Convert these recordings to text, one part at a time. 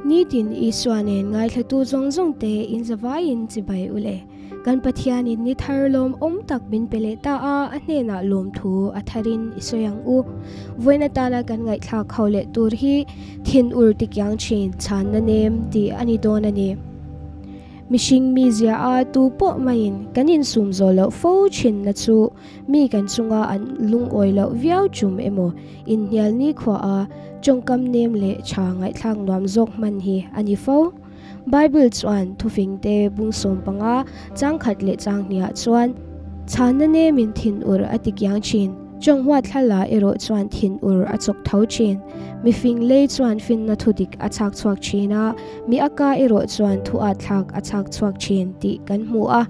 Nitin Isua nen ngaithlatu zawng zawng te in zavaiin chibai u le. Kan Pathianin ni thar lawmawm tak min pe leh ta a, a hnenah lawmthu a tharin i sawi ang u. Vawiin atana kan ngaihthlak ho leh tur hi thinur tikiang thin chhanna nem tih a ni dawn a ni. Mihring mizia a tu pawh maiin kan insum zawh loh fo thinna chu Mi kan chunga an lungawi loh viau chum emaw inhnial nikhua a tawngkam nem leh tha ngaihthlak nuam zawk hman hi a ni fo. Bible chuan thufingte bung 15 chang khat leh chang hniah chuan chhanna nemin thinur a ti kiang thin, tawng huat thlala erawh chuan thinur a chawk tho thin. Mifing lei chuan finna thudik a chhak chhuak thin a, mi a ka erawh chuan thu atthlak a chhak chhuak thin tih kan hmu a.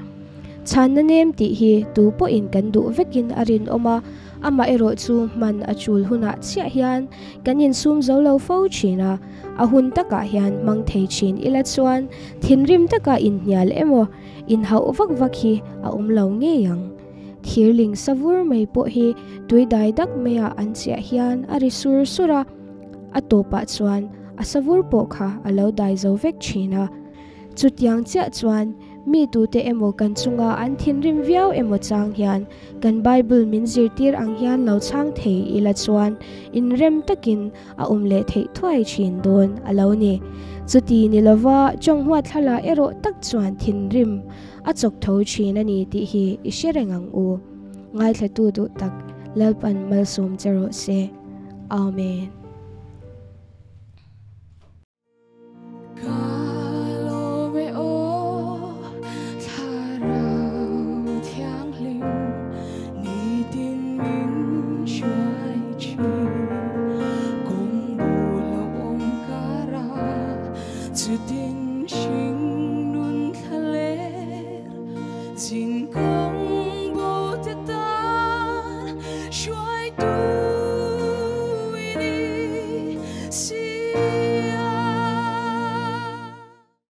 Chhanna nem tih hi tu pawhin kan duh vekin a rinawm a, amaherawh chu hman a chul hunah chiah hian kan insum zo lo fo thin a, a hun takah hian hmang thei thin ila chuan thinrim taka inhnial emaw inhauh vak vak hi a awm lo ngei ang. Thirling savur mai pawh hi tui dai dak maiah an chiah hian a ri sur sur a, a tawpah chuan a savur pawh kha a lo dai zo vek thin a. Chutiang chiah chuan Mi tute emaw kan chunga an thinrim viau emaw chang hian kan Bible min zirtir ang hian lo chhang thei ila chuan inrem takin a awm leh theih thuai thin dawn a lo ni. Chuti ni lova chawnghua thlalak erawh tak chuan thinrim a chawk tho thin a ni tih hi i hre reng ang u. Ngaithlatu duh tak Lalpan malsawm che rawh se. Amen. Chutin hring nun thlaler zin.